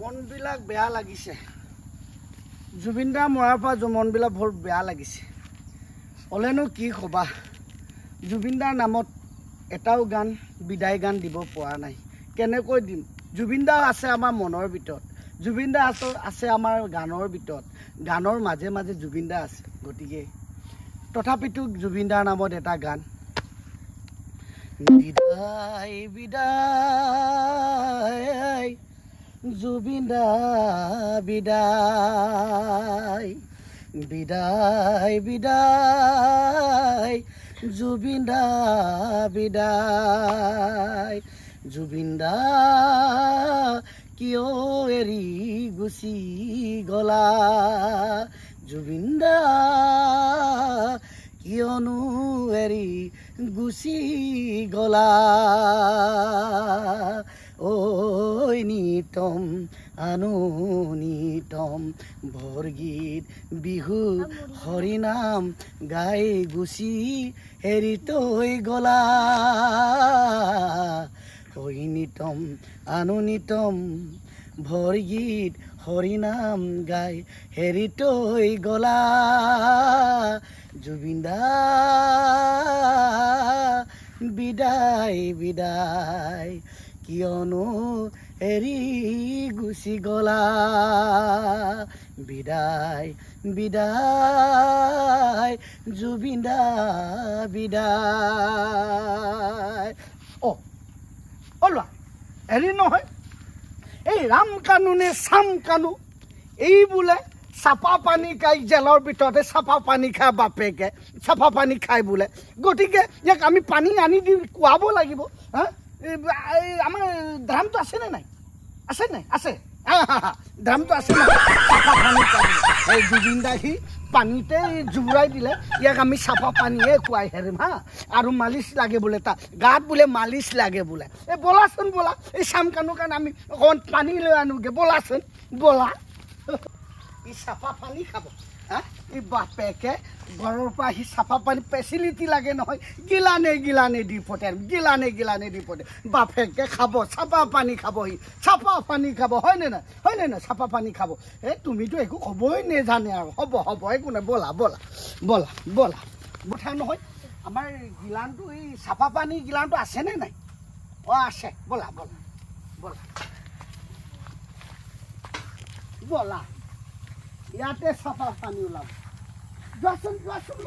মনবিলাক বেয়া লাগিছে। জুবিন দা মৰাৰ পৰা মনবিলাক বৰ বেয়া লাগিছে। হ'লেনো কি ক'বা, জুবিন দাৰ নামত এটাও গান, বিদায় গান দিব পৰা নাই। কেনেকৈ দিম? জুবিন দা আছে আমাৰ মনৰ ভিতৰত, জুবিন দা আছে আমাৰ গানৰ ভিতৰত, গানৰ মাজে মাজে জুবিন দা আছে। গতিকে তথাপিতো জুবিন দাৰ নামত এটা গান। বিদায় বিদায় জুবিন দা বিদায়, বিদায় বিদায় জুবিন দা বিদায়। জুবিন দা কিয় এৰি গুচি গলা, জুবিন দা কিয়নো এৰি গুচি গলা। ঐ নিতম আনো নিতম বৰগীত বিহু হৰিনাম গাই গুচি এৰি তৈ গলা। ঐ নিতম আনো নিতম বৰগীত হৰিনাম গাই হেৰি তৈ গলা। জুবিন দা বিদায় বিদায় কিয়নো এৰি গুচি গলা। বিদায় বিদায় জুবিন দা বিদায়। অ লোৱা হেৰি নহয়, এই ৰাম কানু নে চাম কানু এই বোলে চাফা পানী খাই জেলৰ ভিতৰতে চাফা পানী খাই বাপেকে চাফা পানী খাই বোলে। গতিকে ইয়াক আমি পানী আনি দি খুৱাব লাগিব। হা, আমাৰ ড্ৰামটো আছেনে নাই? আছে নাই? আছে। ড্ৰামটো আছে নাই? চাফা পানী খাই এই জুবিন দা সি পানীতে জুবুৰাই দিলে, ইয়াক আমি চাফা পানীয়ে খুৱাই হেৰিম। হা, আৰু মালিচ লাগে বোলে, তাত গাত বোলে মালিচ লাগে বোলে। এই ব'লাচোন ব'লা, এই চাম কানুৰ কাৰণে আমি অকণমান পানী লৈ আনোগৈ, ব'লাচোন ব'লা। ই চাফা পানী খাব। হা, এই বাপেকে ঘৰৰ পৰা আহি চাফা পানী ফেচিলিটি লাগে নহয়, গিলানে গিলানে দি পঠাই, গিলানে গিলানে দি পঠাই। বাপেকে খাব চাফা পানী খাব, সি চাফা পানী খাব। হয়নে নহয়? হয়নে নহয়? চাফা পানী খাব। এই তুমিতো একো ক'বই নেজানে আৰু। হ'ব হ'ব, একো নাই, ব'লা ব'লা ব'লা ব'লা। কথা নহয়, আমাৰ গিলানটো এই চাফা পানী গিলানটো আছেনে নাই? অঁ আছে, ব'লা ব'লা ব'লা ব'লা। ইয়াতে চাফা পানী ওলাব। যোৱাচোন যোৱাচোন,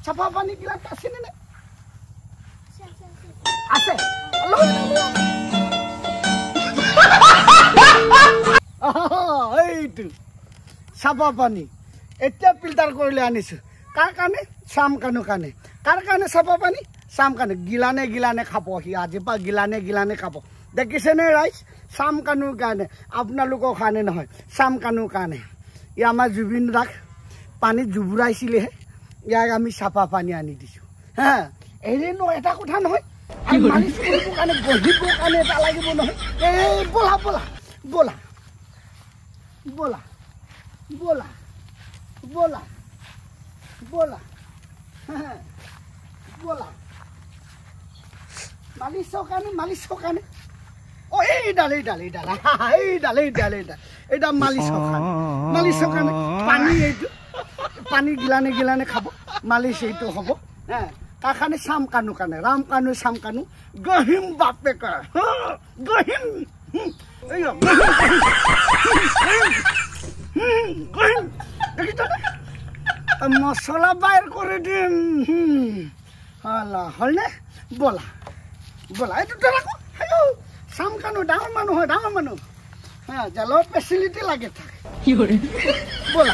চাফা পানী গিলাচ আছেনে নাই? আছে। এইটো চাফা পানী এতিয়া ফিল্টাৰ কৰিলে আনিছোঁ। কাৰ কাৰণে? চাম কানুৰ কাৰণে। কাৰ কাৰণে চাফা পানী? চাম কানু। গিলানে গিলানে খাব সি, আজিৰ পৰা গিলানে গিলানে খাব। দেখিছেনে ৰাইজ? চাম কানুৰ কাৰণে, আপোনালোকৰ কাৰণে নহয়, চাম কানুৰ কাৰণে। ই আমাৰ জুবিন দাক পানীত জুবুৰাইছিলেহে, ইয়াক আমি চাফা পানী আনি দিছোঁ। হা, এনে নহয়, এটা কথা নহয়, মালিচ কৰিবৰ কাৰণে বহিবৰ কাৰণে এটা লাগিব নহয়। এই ব'লা ব'লা ব'লা ব'লা ব'লা ব'লা ব'লা ব'লা। মালিচৰ কাৰণে, মালিচৰ কাৰণে। অ এইডাল এইডাল এইডাল এইডাল এইডাল এইডাল এইডাল মালিচৰ কাৰণে, মালিচৰ কাৰণে পানী। এইটো পানী গিলানে গিলানে খাব, মালিচ এইটো হ'ব। হে, তাৰ কাৰণে চাম কানু কাৰণে, ৰাম কানু চাম কানু গহিম বাপেকৰ গহিম গহিম। দেখিছনে? মছলা বাইৰ কৰি দিম। হ'লনে? ব'লা ব'লা, এইটো ৰাখো। চাম কানু ডাঙৰ মানুহ হয়, ডাঙৰ মানুহ। হা, জেলৰ ফেচিলিটি লাগে থাকে। ব'লা।